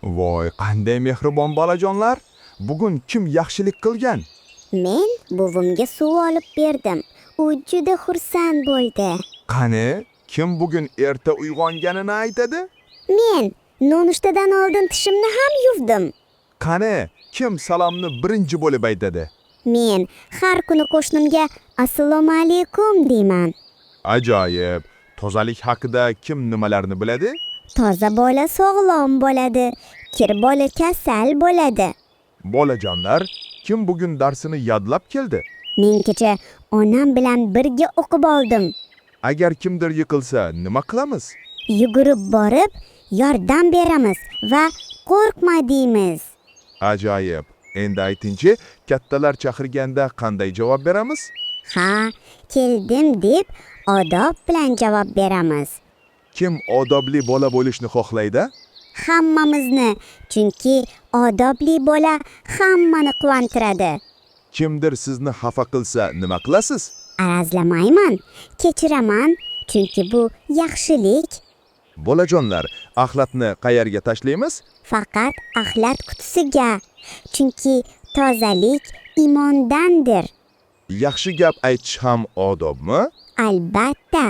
Voy, qanday mehribon bolajonlar! Bugun kim yaxshilik qilgan? Men buvimga suv olib berdim. U juda xursand bo'ldi. Qani, kim bugun erta uyg'onganini aytadi? Men nonushtadan oldin tishimni ham yuvdim. Qani, kim salomni birinchi bo'lib aytadi? Men har kuni qo'shnimga assalomu alaykum deyman. Ajoyib! Tozalik haqida kim nimalarni biladi? Toza bola sog'lom bo'ladi, kir bola kasal bo'ladi. Bolajonlar, kim bugun darsini yodlab keldi? Men kecha onam bilan birga o'qib oldim. Agar kimdir yiqilsa, nima qilamiz? Yugurib borib, yordam beramiz va qo'rqma deymiz. Ajoyib! Endi aytingchi, kattalar chaqirganda qanday javob beramiz? Ha, keldim deb odob bilan javob beramiz. Kim odobli bola bo'lishni xohlaydi? Hammamizni, chunki odobli bola hammani quvontiradi. Kimdir sizni xafa qilsa, nima qilasiz? Arazlamayman, kechiraman, chunki bu yaxshilik. Bolajonlar, axlatni qayerga tashlaymiz? Faqat axlat qutisiga, chunki tozalik iymondandir. Yaxshi gap aytish ham odobmi? Albatta,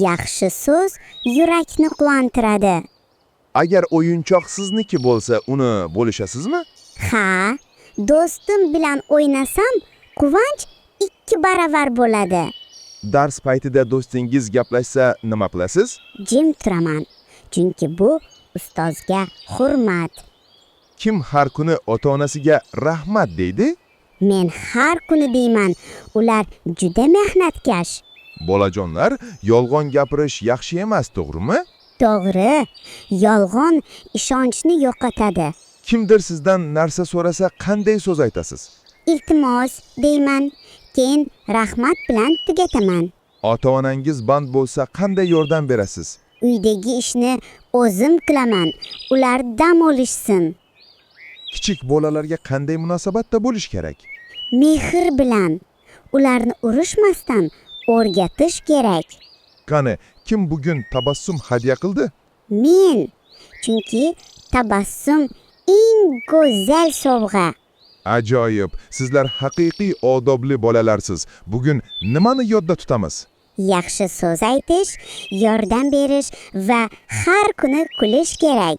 yaxshi so'z yurakni quvontiradi. Agar o'yinchoq sizniki bo'lsa, uni bo'lishasizmi? Ha, do'stim bilan o'ynasam, quvonch ikki baravar bo'ladi. Dars paytida do'stingiz gaplashsa, nima qilasiz? Jim turaman, chunki bu ustozga hurmat. Kim har kuni ota-onasiga rahmat deydi? Men har kuni deyman, ular juda mehnatkash. Bolajonlar, yolg'on gapirish yaxshi emas, to'g'rimi? To'g'ri, yolg'on ishonchni yo'qotadi. Kimdir sizdan narsa so'rasa, qanday so'z aytasiz? Iltimos deyman, keyin rahmat bilan tugataman. Ota-onangiz band bo'lsa, qanday yordam berasiz? Uydagi ishni o'zim qilaman, ular dam olishsin. Kichik bolalarga qanday munosabatda bo'lish kerak? Mehr bilan, ularni urushmasdan o'rgatish kerak. Qani, kim bugun tabassum hadya qildi? Men, chunki tabassum eng go'zal sovg'a. Ajoyib! Sizlar haqiqiy odobli bolalarsiz. Bugun nimani yodda tutamiz? Yaxshi so'z aytish, yordam berish va har kuni kulish kerak.